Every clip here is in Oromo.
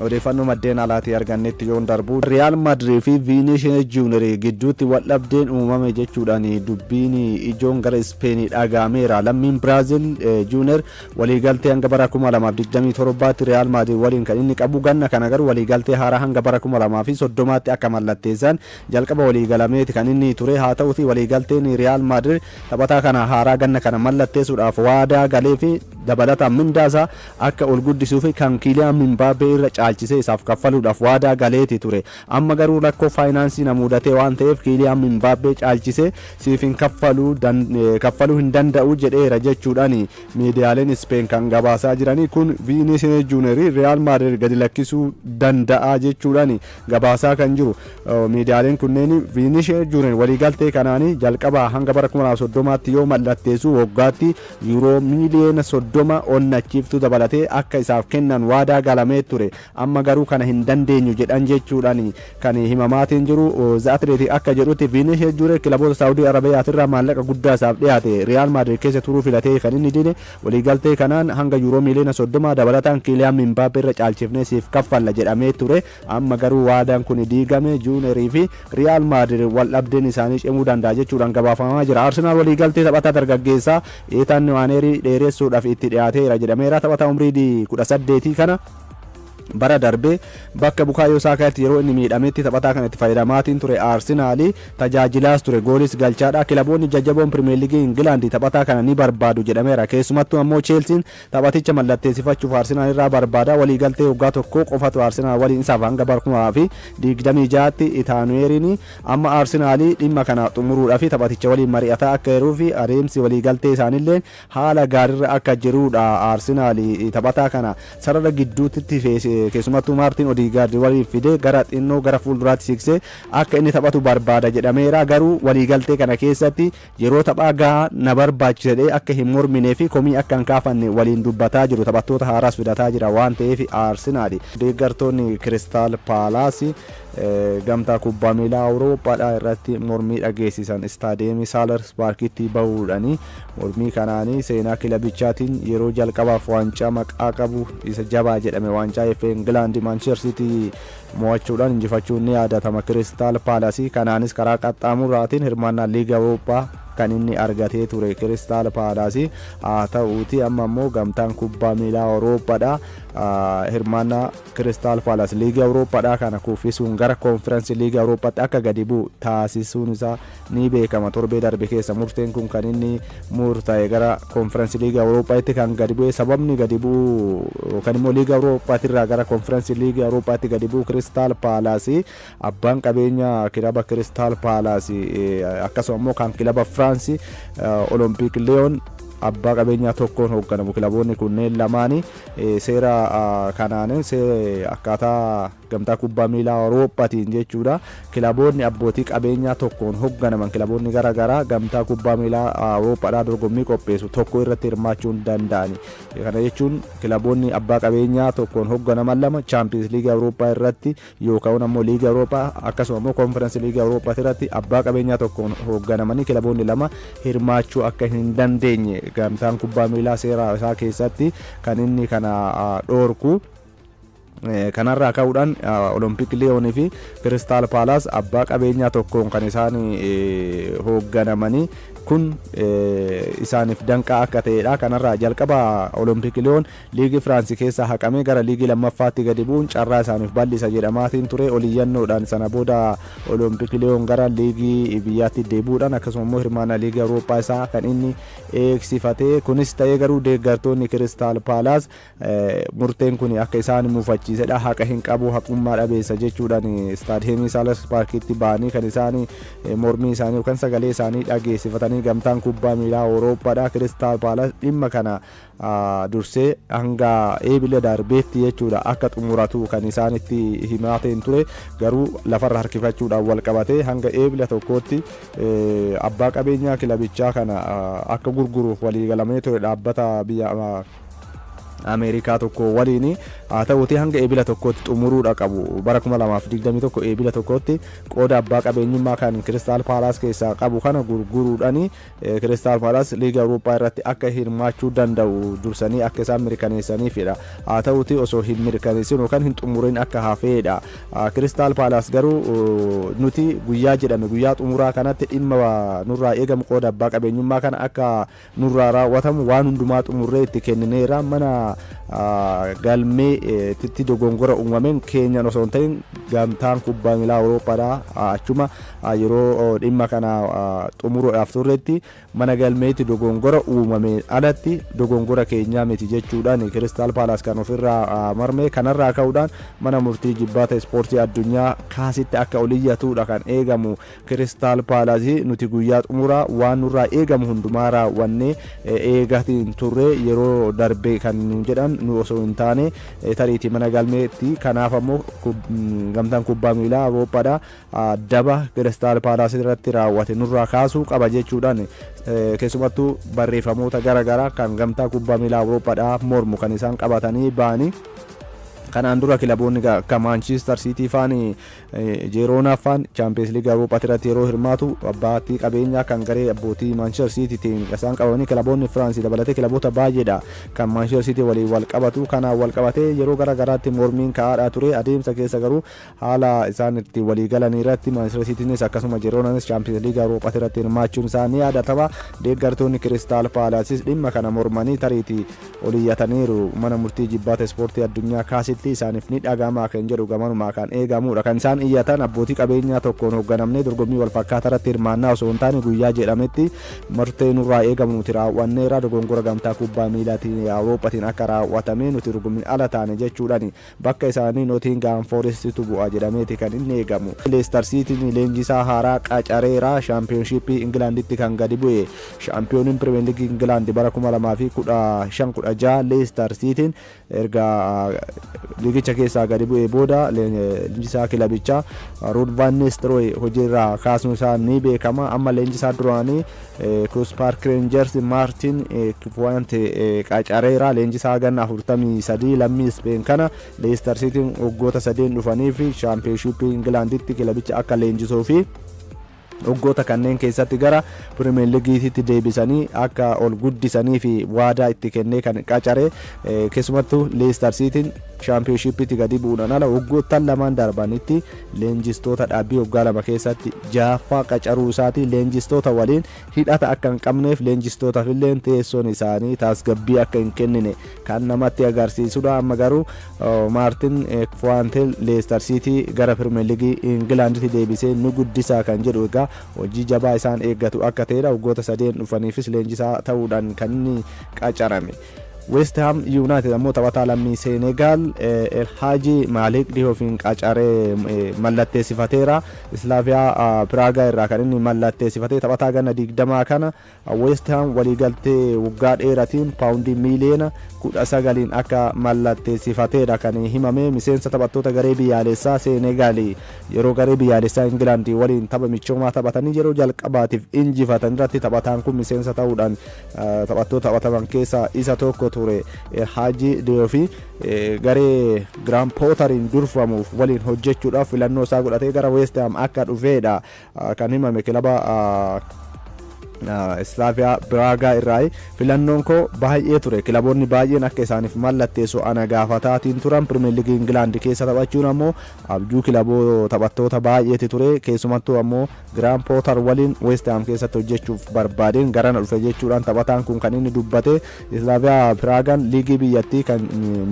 Odeeffannoo maddeen alaatii argannetti yoon darbu, Riyaal Maadriid fi Viinishees Juuner gidduutti waldhabdeen uumame jechuudhaan dubbiin ijoon gara Ispeenii dhaga'ameera. Lammiin Biraazil Juuner waliigaltee hanga bara 2027tti Riyaal Maadriid waliin kan inni qabu, ganna kana garuu waliigaltee haaraa hanga bara 2030tti akka mallatteessan jalqaba waliigalameeti kan inni ture. Haa ta'uutii, waliigalteen Riyaal Maadriid taphataa kana haaraa ganna kana mallatteessuudhaaf waadaa galee fi dabalataan mindaasaa akka ol guddisuu fi kan Kiiliyaan Mimbaabbee irra caalchisee isaaf kaffaluudhaaf waadaa galeeti ture. Amma garuu rakkoo faayinaansii na muudatee waan ta'eef Kiiliyaan Mimbaabbee caalchisee siif hin kaffaluu kaffaluu hin danda'u jedheera jechuudhaan miidiyaaleen Ispeen kan gabaasaa jiranii. Kun Viiniisiyees Juunerii Riyaal Maadriid gadi lakkisuu danda'a jechuudhaan gabaasaa kan jiru miidiyaaleen kunneen. Viiniisiyees Juuner waliigaltee kanaanii jalqaba hanga bara 2030tti yoo mallatteessu, waggaatti yuuroo miiliyoona 30 onnachiiftuu dabalatee akka isaaf kennan waadaa galamee ture. Amma garuu kana hin dandeenyu jedhan jechuudhaan kan himamaatiin jiru. The Athletic akka jedhutti, Viiniisiyees Juuner kilaboota Saawudii Arabiyaatirraa maallaqa guddaa isaaf dhiyaate Riyaal Maadriid keessa turuu filatee kan inni dide. Waliigaltee kanaan hanga yuuroo miiliyoona 30 dabalataan Kiiliyaan Mimbaappee irra caalchifnee siif kaffalla jedhamee ture. Amma garuu waadaan kun diigame, Juunerii fi Riyaal Maadriid wal dhabdeen isaanii cimuu danda'a jechuudhaan gabaafamaa jira. Arsenaal waliigaltee taphataa dargaggeessaa Eetaan Niwaaneerii dheeressuudhaaf itti dhiyaateera jedhameera. Taphataa umrii 18 kana bara darbe bakka Bukaayoo Saakaatti yeroo inni miidhametti taphataa kana itti fayyadamaatiin ture. Arsenaal tajaajilaas ture, goolis galchaadha. Kilaboonni jajjaboon Pirimeer Liigii Ingilaandi taphataa kana ni barbaadu jedhameera. Keessumattuu ammoo Cheelsiin taphaticha mallatteessifachuuf Arsenaal irraa barbaada. Waliigaltee waggaa tokko qofatu Arsenaal waliin isaaf hanga bara 2026tti Itaanuweeriin. Amma Arsenaal dhimma kana xumuruudhaaf taphaticha waliin mari'ataa akka jiruu fi adeemsi waliigaltee isaaniillee haala gaariirra akka jirudha. Arsenaal taphataa kana sarara gidduutti keessumattuu Maartiin Odiigaard waliin fidee gara xinnoo gara fuulduraatti siqsee akka inni taphatu barbaada jedhameera. Garuu waliigaltee kana keessatti yeroo taphaa gahaa na barbaachisa jedhee akka hin morminee fi komii akka hin kaafanne waliin dubbataa jiru. Taphattoota haaraas fidataa jira waan ta'eef Arsenaal. Deeggartoonni Kiristaal Paalaas gamtaa kubbaa miilaa Awurooppaadhaa irratti mormii dhageessisan, istaadiyeemii Saalhurst Paarkitti bahuudhaan. Mormii kanaanii seenaa kilabichaatiin yeroo jalqabaaf waancaa maqaa qabu isa jabaa jedhame, waancaa FA Ingilaandi, Maanchister Siitii mo'achuudhaan injifachuun ni yaadatama Kiristaal Paalasii. Kanaanis karaa qaxxaamuraatiin hirmaannaa Liiga Awurooppaa kan inni argatee ture Kiristaal Paalaasii. Haa ta'uuti, amma immoo gamtaan kubbaa miilaa Awurooppaadha hirmaannaa Kiristaal Paalaas Liigii Awurooppaadhaa kana kuffisuun gara Koonfiraansii Liigii Awurooppaatti akka gadi bu'u taasisuun isaa ni beekama. Torbee darbe keessa murteen kun kan inni murtaa'e. Gara Koonfiraansii Liigii Awurooppaatti kan gadi bu'e, sababni gadi bu'u yookaan immoo Liigii Awurooppaatti gara Koonfiraansii Liigii Awurooppaatti gadi bu'u Kiristaal Paalaas, abbaan qabeenya kilaba Kiristaal Paalaas akkasuma immoo kan kilaba Firaansii Olompiik Liyoon abbaa qabeenyaa tokkoon hoogganamu. Kilaboonni kunneen lamaanii seera kanaan, akkaataa gamtaa kubbaa miilaa Awurooppaatiin jechuudha, kilaboonni abbootii qabeenyaa tokkoon hoogganaman, kilaboonni gara garaa gamtaa kubbaa miilaa Awurooppaadhaa dorgommii qopheessu tokko irratti hirmaachuu hin danda'ani. Kana jechuun kilaboonni abbaa qabeenyaa tokkoon hoogganaman lama Chaampiyeens Liigii Awurooppaa irratti yookaan ammoo Liigii Awurooppaa akkasuma immoo Koonfiraansii Liigii Awurooppaa irratti abbaa qabeenyaa tokkoon hoogganamanii kilaboonni lama hirmaachuu akka hin dandeenye gamtaan kubbaa miilaa seera isaa keessatti kan inni kana dhoorku. Kanarraa ka'uudhaan Olompiik Liyoonii fi Kiristaal Paalaas abbaa qabeenyaa tokkoon kan isaan hoogganamanii kun isaaniif danqaa akka ta'edha. Kanarraa jalqaba Olompiik Liyoon Liigii Firaansii keessaa haqamee gara liigii lammaffaatti gadi bu'uun carraa isaaniif bal'isa jedhamaatiin ture. Oliyyannoodhaan sana booda Olompiik Liyoon gara liigii biyyaatti deebi'uudhaan akkasuma immoo hirmaannaa Liigii Awurooppaa isaa kan inni eegsifate. Kunis ta'ee garuu deeggartoonni Kiristaal Paalaas murteen kun akka isaan mufachiisedha. Haqa hin qabu, haqummaa dhabeessa jechuudhaan istaadiyeemii Saalhurst Paarkitti ba'anii kan isaan mormii isaanii yookaan sagalee isaanii dhageessifatanii. Gamtaan kubbaa miilaa Awurooppaadha Kiristaal Paalaas dhimma kana dursee hanga eebila darbeetti jechuudha akka xumuratu kan isaanitti himaateen ture. Garuu lafarra harkifachuudhaan wal qabatee hanga eebila 1tti abbaa qabeenyaa kilabichaa kana akka gurguruuf waliigalamee ture dhaabbata biyya Ameerikaa tokko waliin. Haa ta'uutii, hanga Eebila 1tti xumuruudha qabu. Bara 2021 Eebila 1tti qooda abbaa qabeenyummaa kan Kiristaal Paalaas keessaa qabu kana gurguruudhaan Kiristaal Paalaas Liiga Awurooppaa irratti akka hirmaachuu danda'u dursanii akka isaan mirkaneessaniifidha. Haa ta'uutii, osoo hin mirkaneessin yookaan hin xumurin akka hafeedha. Kiristaal Paalaas garuu nuti guyyaa jedhame, guyyaa xumuraa kanatti, dhimma nurraa eegamu, qooda abbaa qabeenyummaa kana akka nurraa raawwatamu waan hundumaa xumurree itti kennineera. Mana galmee itti dogongora uumameen keenyan osoo hin ta'in Gamtaan Kubbaa Miilaa Awurooppaadha. Achuma yeroo dhimma kana xumuruudhaaf turretti mana galmeetti dogongora uumameen alatti dogongora keenyaa miti jechuudhaan Kiristaal Paalaas kan ofirraa marme. Kanarraa ka'uudhaan mana murtii jibbaata ispoortii addunyaa kaasitti akka oliyyatuudha kan eegamu. Kiristaal Paalaas nuti guyyaa xumuraa waan nurraa eegamu hundumaa raawwannee eegatiin turre, yeroo darbe kan nu jedhan nu osoo hin taane tariitii mana galmeetti. Kanaaf ammoo Gamtaan Kubbaa Miilaa Awurooppaadha daba Kiristaal Paalaas irratti raawwate nurraa kaasuu qaba jechuudhaan, keessumattuu barreeffamoota garaagaraa kan Gamtaa Kubbaa Miilaa Awurooppaadha mormu kan isaan qabatanii ba'anii. Kanaan dura kilaboonni akka Maanchiistar Siitii faan, Jeeroonaa faan Chaampiyeens Liigii Awurooppaa irratti yeroo hirmaatu abbaatii qabeenyaa kan garee abbootii Maanchiistar Siitiitiin isaan qabamanii, kilaboonni Firaansii dabalatee kilaboota baay'eedha kan Maanchiistar Siitii waliin wal qabatu. Kanaan wal qabatee yeroo gara garaatti mormiin ka'aadhaa ture. Adeemsa keessa garuu haala isaan itti walii galanii irratti Maanchiistar Siitiinis akkasuma Jeeroonaanis Chaampiyeens Liigii Awurooppaa irratti hirmaachuun isaa ni yaadatama. Deeggartoonni Kiristaal Paalaasis dhimma kana mormanii tariitii oliyyataniiru. Mana murtii jibbaata ispoortii addunyaa kaasitti isaaniif ni dhagama kan jedhu gamanumaa kan eegamudha. Kan isaan iyyatan abbootii qabeenyaa tokkoon hoogganamnee dorgommii wal fakkaataa irratti hirmaannaa osoo hin taane, guyyaa jedhametti murtee nurraa eegamu nuti raawwanneera, dogongora Gamtaa Kubbaa Miilaatiin Awurooppaatiin akka raawwatame nuti dorgommiin ala taane jechuudhaan. Bakka isaanii Nootingaam Foorestitu bu'a jedhameeti kan inni eegamu. Leestar Siitiin leenjisaa haaraa qacareera. Shaampiyoonshiippii Ingilaanditti kan gadi bu'e shaampiyooniin Pirimeer Liigii Ingilaand bara 2015-16 Leestar Siitiin erga liigicha keessaa gadi bu'ee booda leenjisaa kilabichaa Ruud Van Nistelrooy hojiirraa kaasuun isaa ni beekama. Amma leenjisaa duraanii Kuus Paark Reenjers Maartin Fuwante qacareera. Leenjisaa ganna 43 lammii Ispeen kana Leestar Siitiin waggoota 3n dhufanii fi Shaampiyoonshiippii Ingilaanditti kilabicha akka leenjisuu fi waggoota kanneen keessatti gara Pirimeer Liigiitti deebisanii akka ol guddisanii fi waadaa itti kennee kan qacare. Keessumattuu Leestar Siitiin Shaampiyoonshiippiitti gadi bu'uudhaan ala waggoottan lamaan darbanitti leenjistoota dhaabbii waggaa 2 keessatti jaaffaa qacaruu isaatii leenjistoota waliin hidhata akka hin qabneef, leenjistootaaf illee teessoon isaanii tasgabbii akka hin kennine kan namatti agarsiisudha. Amma garuu Maartin Fuwaanteel Leestar Siitii gara Pirimeer Liigii Ingilaanditti deebisee nu guddisaa kan jedhu egaa hojii jabaa isaan eeggatu akka ta'edha. Waggoota 3n dhufaniifis leenjisaa ta'uudhaan kan inni qacarame. West Ham United ammoo taphataa lammii Seenegaal El Haaji Maalik Diyoofiin qacaree mallatteessifateera. Islaaviyaa Piraagaa irraa kan inni mallatteessifatee taphataa ganna 20 kana West Ham waliigaltee waggaa dheeratiin paawundii miiliyoona 19n akka mallatteessifateedha kan himame. Miseensa taphattoota garee biyyaalessaa Seenegaal, yeroo garee biyyaalessaa Ingilaandii waliin tapha michoomaa taphatanii yeroo jalqabaatiif injifatan irratti taphataan kun miseensa ta'uudhaan taphattoota taphataman keessaa isa tokko ture. Haaji Diyoofi garee Giraam Pooteriin durfamuuf waliin hojjechuudhaaf filannoo isaa godhatee gara West Ham akka dhufeedha kan himame kilaba Islaaviyaa Biraagaa irraa. Filannoon koo baay'ee ture, kilaboonni baay'een akka isaaniif mallatteessu ana gaafataatiin turan. Pirimeer Liigii Ingilaand keessa taphachuun ammoo abjuu kilaboo taphattoota baay'eeti ture. Keessumattuu ammoo Giraam Pootar waliin West Ham keessatti hojjechuuf barbaadeen garana dhufe jechuudhaan taphataan kun kan inni dubbate. Islaaviyaa Piraagaan liigii biyyattii kan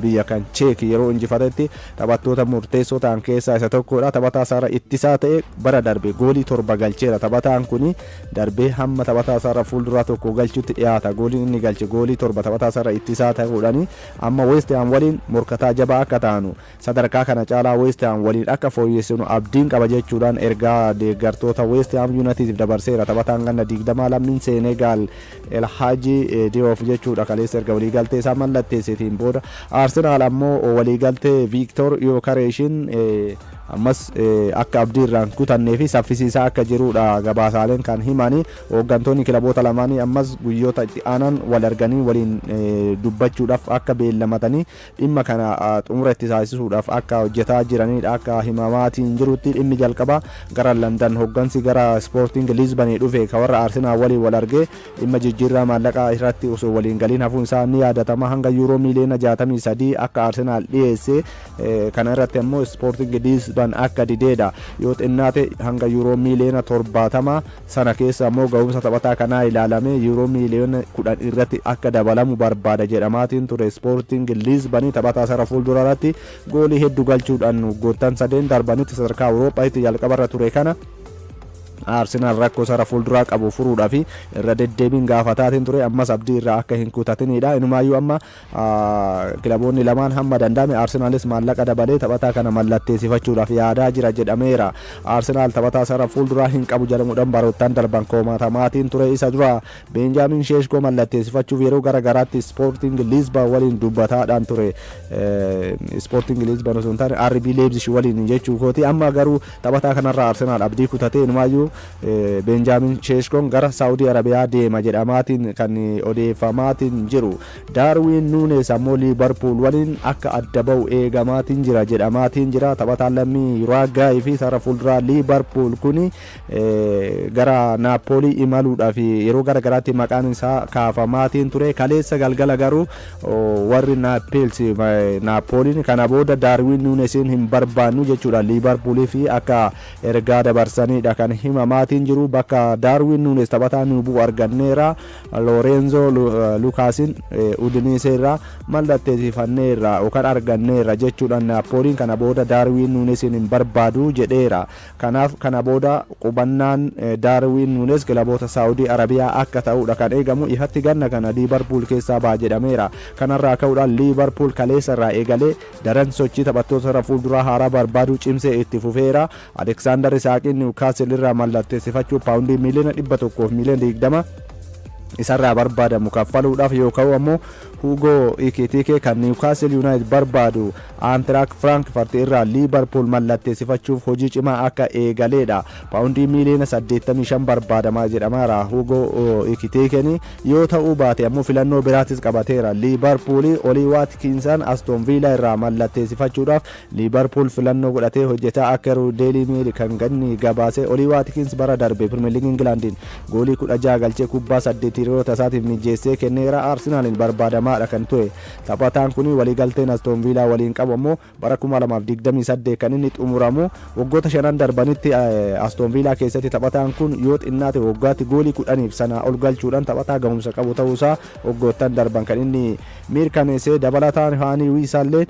biyya kan Cheek yeroo injifatetti taphattoota murteessoo ta'an keessaa isa tokkodha. Taphataa sarara ittisaa ta'e bara darbe goolii 7 galcheera. Taphataan kun darbee hamma taphataa sarara fuulduraa tokko galchutti dhiyaata. Gooliin inni galche goolii 7 taphataa sarara ittisaa ta'uudhaan amma West Ham waliin morkataa jabaa akka ta'anu, sadarkaa kana caalaa West Ham waliin akka fooyyessinu abdiin qaba jechuudhaan ergaa deeggartoota West Ham Unitediif dabarseera. Taphataan ganna 20 lammiin Seenegaal El Haaji Diyoof jechuudha kaleessa erga waliigaltee isaa mallatteesseetiin booda. Arsenaal ammoo waliigaltee Viiktor Yookareeshin Ammas akka abdii irraan kutannee fi saffisiisaa akka jirudha gabaasaaleen kan himanii. Hooggantoonni kilaboota lamaanii ammas guyyoota itti aanan wal arganii waliin dubbachuudhaaf akka beellamatanii dhimma kana xumura itti taasisuudhaaf akka hojjetaa jiranidha. Akka himamaatiin jirutti, dhimmi jalqabaa gara Landan hooggansi gara Sporting Lisbonii dhufe ka warra Arsenaal waliin wal argee dhimma jijjiirraa maallaqaa irratti osoo waliin galiin hafuun isaa ni yaadatama. Hanga yuuroo miiliyoona 63 akka Arsenaal dhiyeesse, kana irratti ammoo Sporting Lisbon akka dideedha. Yoo xinnaate hanga yuuroo miiliyoona 70, sana keessa ammoo ga'umsa taphataa kanaa ilaalame yuuroo miiliyoona 10 irratti akka dabalamu barbaada jedhamaatiin ture. Sporting Lisbonii taphataa sara fuuldura irratti goolii hedduu galchuudhaan waggoottan sadeen darbanitti sadarkaa Awurooppaatti jalqabarra ture kana, Arsenaal rakkoo sara fuulduraa qabu furuudhaaf irra deddeebiin gaafataatiin ture. Ammas abdii irraa akka hin kutatinidha. Inumaayyuu amma kilaboonni lamaan hamma danda'ame Arsenaalis maallaqa dabalee taphataa kana mallatteessifachuudhaaf yaadaa jira jedhameera. Arsenaal taphataa sara fuulduraa hin qabu jedhamuudhaan baroottan darban koomatamaatiin ture. Isa dura Beenjaamin Sheeshkoo mallatteessifachuuf yeroo gara garaatti Sporting Lisbon waliin dubbataadhaan ture. Sporting Lisbon osoo hin taane RB Leipzig waliin jechuu kooti. Amma garuu taphataa kanarraa Arsenaal abdii kutatee, inumaayyuu Beenjaamin Sheeshkoon gara Saawudii Arabiyaa deema jedhamaatiin kan odeeffamaatiin jiru. Daarwiin Nuunes ammoo Liibarpuul waliin akka adda ba'u eegamaatiin jira jedhamaatiin jira. Taphataan lammii Uraagaay fi sarara fuulduraa Liibarpuul kuni gara Naapoolii imaluudhaaf yeroo gara garaatti maqaan isaa kaafamaatiin ture. Kaleessa galgala garuu warri Naappeels Naapooliin kana booda Daarwiin Nuunesiin hin barbaannu jechuudha Liibarpuulii fi akka ergaa dabarsanidha kan himamaatiin jiru. Bakka Daarwiin Nuunes taphataa nu bu'u arganneera. Loorenzo Lukaasin Udiniisee irraa mallatteessifanneerra yookaan arganneerra jechuudhaan Naapooliin kana booda Daarwiin Nuunesiin hin barbaadu jedheera. Kanaaf kana booda qubannaan Daarwiin Nuunes kilaboota Saawudii Arabiyaa akka ta'udha kan eegamu. Ifatti ganna kana Liibarpuul keessaa ba'a jedhameera. Kanarraa ka'uudhaan Liibarpuul kaleessa irraa eegalee daran sochii taphattoota sarara fuulduraa haaraa barbaaduu cimsee itti fufeera. Aleksaandar Isaaqiin Niwukaasil irraa mallatteessifachuu paawundii miiliyoona 100 fi miiliyoona 20 isarraa barbaadamu kaffaluudhaaf yoo ka'u, ammoo Hugo Ekitike kan Newcastle United barbaadu Eintracht Frankfurt irraa Liverpool mallatteessifachuuf hojii cimaa akka eegaleedha. Paawundii miiliyoona 85 barbaadamaa jedhamaara Hugo Ekitiken. Yoo ta'uu baate ammoo filannoo biraatis qabateera. Liverpool Olii Waatkinsan Aston Villa irraa mallatteessifachuudhaaf Liverpool filannoo godhatee hojjetaa akka jiru Daily Mail kan ganni gabaase. Olii Waatkins bara darbe Premier League Ingilaandiin goolii 16 galchee kubbaa 8 hiriyoota isaatiif mijeessee kenneera. Arsenaaliin barbaadamaadha kan ture. Taphataan kun waliigalteen Aston Villa waliin qabu ammoo bara 2028 kan inni xumuramu. Waggoota shanan darbanitti Aston Villa keessatti taphataan kun yoo xinnaate waggaatti goolii 10f sanaa ol galchuudhaan taphataa gahumsa qabu ta'uusaa waggoottan darban kan inni mirkaneesse. Dabalataan Haanii Wiisaallee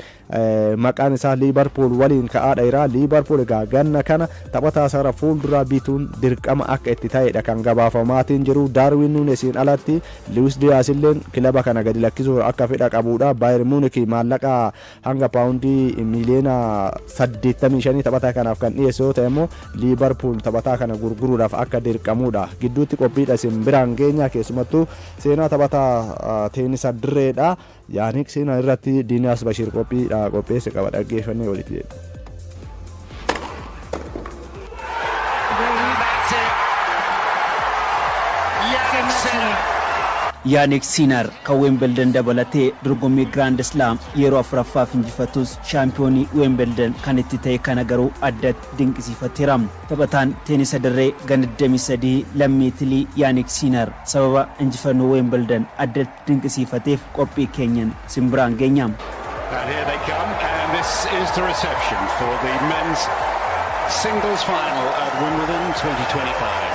maqaan isaa Liibarpuul waliin ka'aa dheeraa. Liibarpuul egaa ganna kana taphataa sarara fuulduraa bituun dirqama akka itti ta'edha kan gabaafamaatiin jiru. Daarwiin Nuunesiin alatti Luis Diyaas illeen kilaba kana gadi lakkisuu akka fedha qabudha. Baayern Muunik maallaqa hanga paawundii miiliyoona 85 taphataa kanaaf kan dhiyeesse yoo ta'e immoo Liibarpuul taphataa kana gurguruudhaaf akka dirqamudha. Gidduutti qophiidha isin biraan geenya, keessumattuu seenaa taphataa teenisa dirreedha. Yaanik seenaa irratti Diinaas Bashiir qophiidha qopheesse qaba, dhaggeeffannee walitti jedhu. That's it. Jannik Sinner. Yaanik Siinar kan Weembildan dabalatee dorgommii Grand Slam yeroo afuraffaaf injifatus, shaampiyoonii Weembildan kan itti ta'e kana garuu addatti dinqisiifateera. Taphataan teenisa dirree ganna 23 lammii Itilii Yaanik Siinar sababa injifannoo Weembildan addatti dinqisiifateef qophii keenyan simbiraan geenya. And here they come, and this is the reception for the men's singles final at Wimbledon 2025.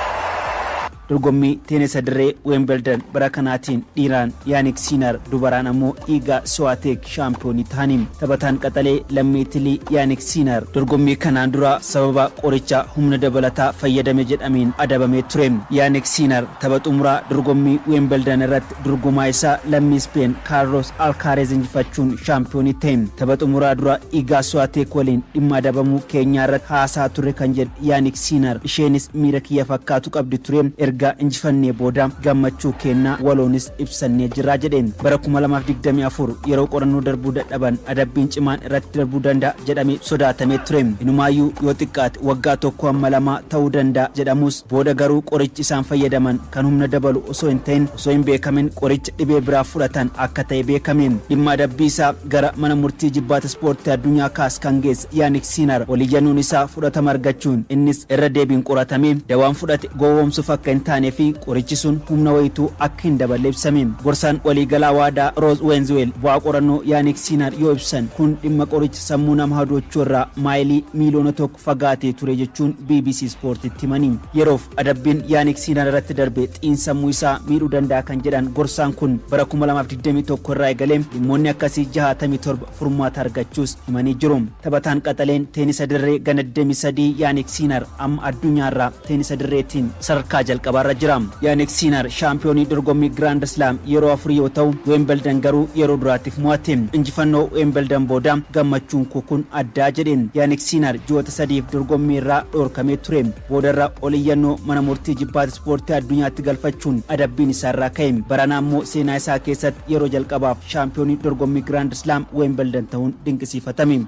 Dorgommii teenisa dirree Weembildan bara kanaatiin dhiiraan Yaanik Siinar, dubaraan ammoo Iigaa Siwaateek shaampiyoonii ta'anii. Taphataan qaxalee lammii Itilii Yaanik Siinar dorgommii kanaan dura sababa qoricha humna dabalataa fayyadame jedhameen adabamee ture. Yaanik Siinar tapha xumuraa dorgommii Weembildan irratti dorgomaa isaa lammii Speen Kaarlos Alkaareez injifachuun shaampiyoonii ta'e. Tapha xumuraa dura Iigaa Siwaateek waliin dhimma adabamuu keenyaa irratti haasaa ture kan jedhe Yaanik Siinar, isheenis miira kiyya fakkaatu qabdi ture. Erga injifannee booda gammachuu keenna waloonis ibsannee jirra jedhe. Bara 2024 yeroo qorannoo darbuu dadhaban adabbiin cimaan irratti darbuu danda'a jedhamee sodaatamee ture. Inumaayyuu yoo xiqqaate waggaa 1 hamma 2 ta'uu danda'a jedhamus, booda garuu qorichi isaan fayyadaman kan humna dabalu osoo hin ta'in osoo hin beekamin qoricha dhibee biraa fudhatan akka ta'e beekame. Dhimma adabbii isaa gara mana murtii jibbaata ispoortii addunyaa kaas kan geesse Yaanik Siinar waliyyannoon isaa fudhatama argachuun innis irra deebiin qoratame, dawaan fudhate gowwoomsuuf akka hin taanee fi qorichi sun humna wayituu akka hin daballe ibsame. Gorsaan waliigalaa waadaa Roos Weenzuweel bu'aa qorannoo Yaanik Siinar yoo ibsan, kun dhimma qoricha sammuu nama hadochuu irraa maayilii 1 miiliyoona fagaatee ture jechuun BBC Ispoortitti himanii. Yeroof adabbiin Yaanik Siinar irratti darbe xiinsammuu isaa miidhuu danda'a kan jedhan gorsaan kun, bara 2021 irraa eegalee dhimmoonni akkasii 67 furmaata argachuus himanii jiru. Taphataan qaxaleen teenisa dirree gana 23 Yaanik Siinar amma addunyaarraa teenisa dirreetiin sadarkaa jalqabaarra jira. Yaanik Siinar shaampiyoonii dorgommii Grand Slam yeroo afur yoo ta'u, Weembaldan garuu yeroo duraatiif mo'ate. Injifannoo Weembaldan booda gammachuun koo kun addaa jedhe. Yaanik Siinar ji'oota 3f dorgommii irraa dhoorkamee ture. Boodarra ol iyyannoo mana murtii jibbaata ispoortii addunyaatti galfachuun adabbiin isaarraa ka'e. Barana ammoo seenaa isaa keessatti yeroo jalqabaaf shaampiyoonii dorgommii Grand Slam Weembaldan ta'uun dinqisiifatame.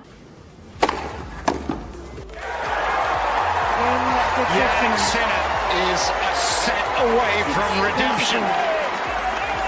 Jannik Sinner is a set away from redemption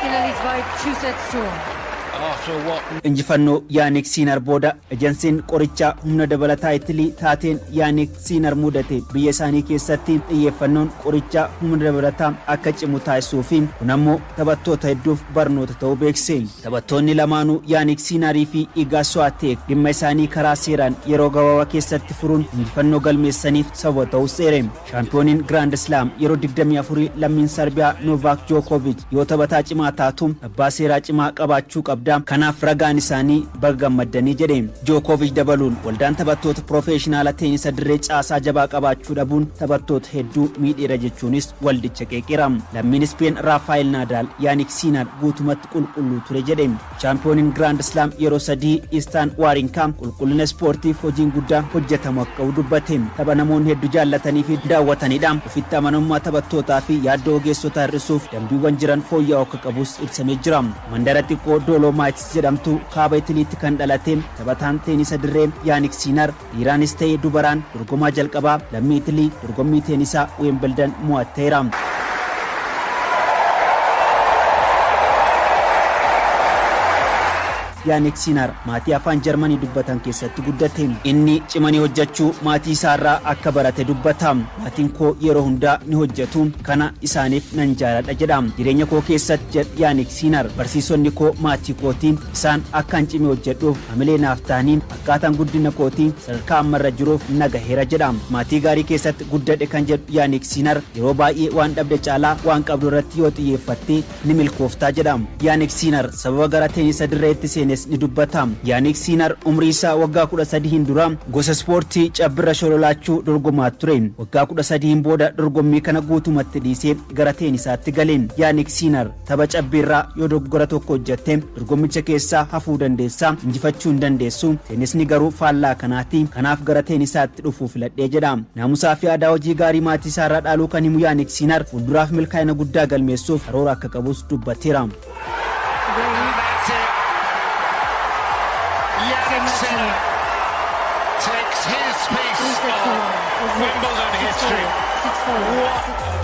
Sinner leads by 2 sets to 1. after what Injifannoo Yaanik Siinar booda ejensiin qorichaa humna dabalataa Itilii taateen Yaanik Siinar mudate biyya isaanii keessatti xiyyeeffannoon qorichaa humna dabalataa akka cimu taasisuu fi kun ammoo taphattoota hedduuf barnoota ta'uu beekse. Taphattoonni lamaanuu, Yaanik Siinarii fi Igaa Suwaateek, dhimma isaanii karaa seeraan yeroo gabaabaa keessatti furuun injifannoo galmeessaniif sababa ta'uu seere. Shaampiyooniin Grand Slam yeroo 24 lammiin Sarbiyaa Novaak Jookovic yoo taphataa cimaa taatu abbaa seeraa cimaa qabaachuu qabda, kanaaf ragaan isaanii baga gammaddanii jedhe. Jookovic dabaluun waldaan taphattoota piroofeeshinaala teenisa dirree caasaa jabaa qabaachuu dhabuun taphattoota hedduu miidheera jechuunis waldicha qeeqeera. Lammiin Ispeen Raafaayil Naadaal Yaanik Siinar guutumatti qulqulluu ture jedhe. Shaampiyooniin Grand Slam yeroo sadii Istaan Waarinkaa qulqullina ispoortiif hojiin guddaa hojjetamu akka qabu dubbate. Tapha namoonni hedduu jaallatanii fi daawwatanidha. Ofitti amanamummaa taphattootaa fi yaaddoo ogeessotaa hir'isuuf dambiiwwan jiran fooyya'uu akka qabus ibsamee jira. Mandara xiqqoo Doolomaayitis jedhamtu kaaba Itiliitti kan dhalate taphataan teenisa dirree Yaanik Siinar dhiiraanis ta'ee dubaraan dorgomaa jalqabaa lammii Itilii dorgommii teenisaa Weembildan mo'atteera. Yaanik Siinar maatii afaan Jarmanii dubbatan keessatti guddate. Inni cimanii hojjechuu maatii isaarraa akka barate dubbata. Maatiin koo yeroo hundaa ni hojjetu, kana isaaniif nan jaaladha jedha. Jireenya koo keessatti, jedha Yaanik Siinar, barsiisonni koo maatii kootii. Isaan akkaan cimee hojjedhuuf hamilee naaf ta'anii akkaataan guddina kootii sadarkaa ammarra jiruuf nagaheera jedha. Maatii gaarii keessatti guddadhe kan jedhu Yaanik Siinar, yeroo baay'ee waan dhabde caalaa waan qabdu irratti yoo xiyyeeffatte ni milkooftaa jedha. Yaanik Siinar sababa gara teenisa dirreetti seenes ni dubbata. Yaanik Siinar umrii isaa waggaa 13n dura gosa ispoortii cabbirra shololaachuu dorgomaa ture. Waggaa 13n booda dorgommii kana guutumatti dhiisee gara teenisaatti gale. Yaanik Siinar tapha cabbiirraa yoo dogoggora tokko hojjette dorgommicha keessaa hafuu dandeessa, injifachuu hin dandeessu. Teenisni garuu faallaa kanaati. Kanaaf gara teenisaatti dhufuu filadhee jedha. Naamusaa fi aadaa hojii gaarii maatii isaarraa dhaaluu kan himu Yaanik Siinar fuulduraaf milkaa'ina guddaa galmeessuuf karoora akka qabus dubbateera. That's it. Jannik Sinner takes his piece of Wimbledon history. 6-4. What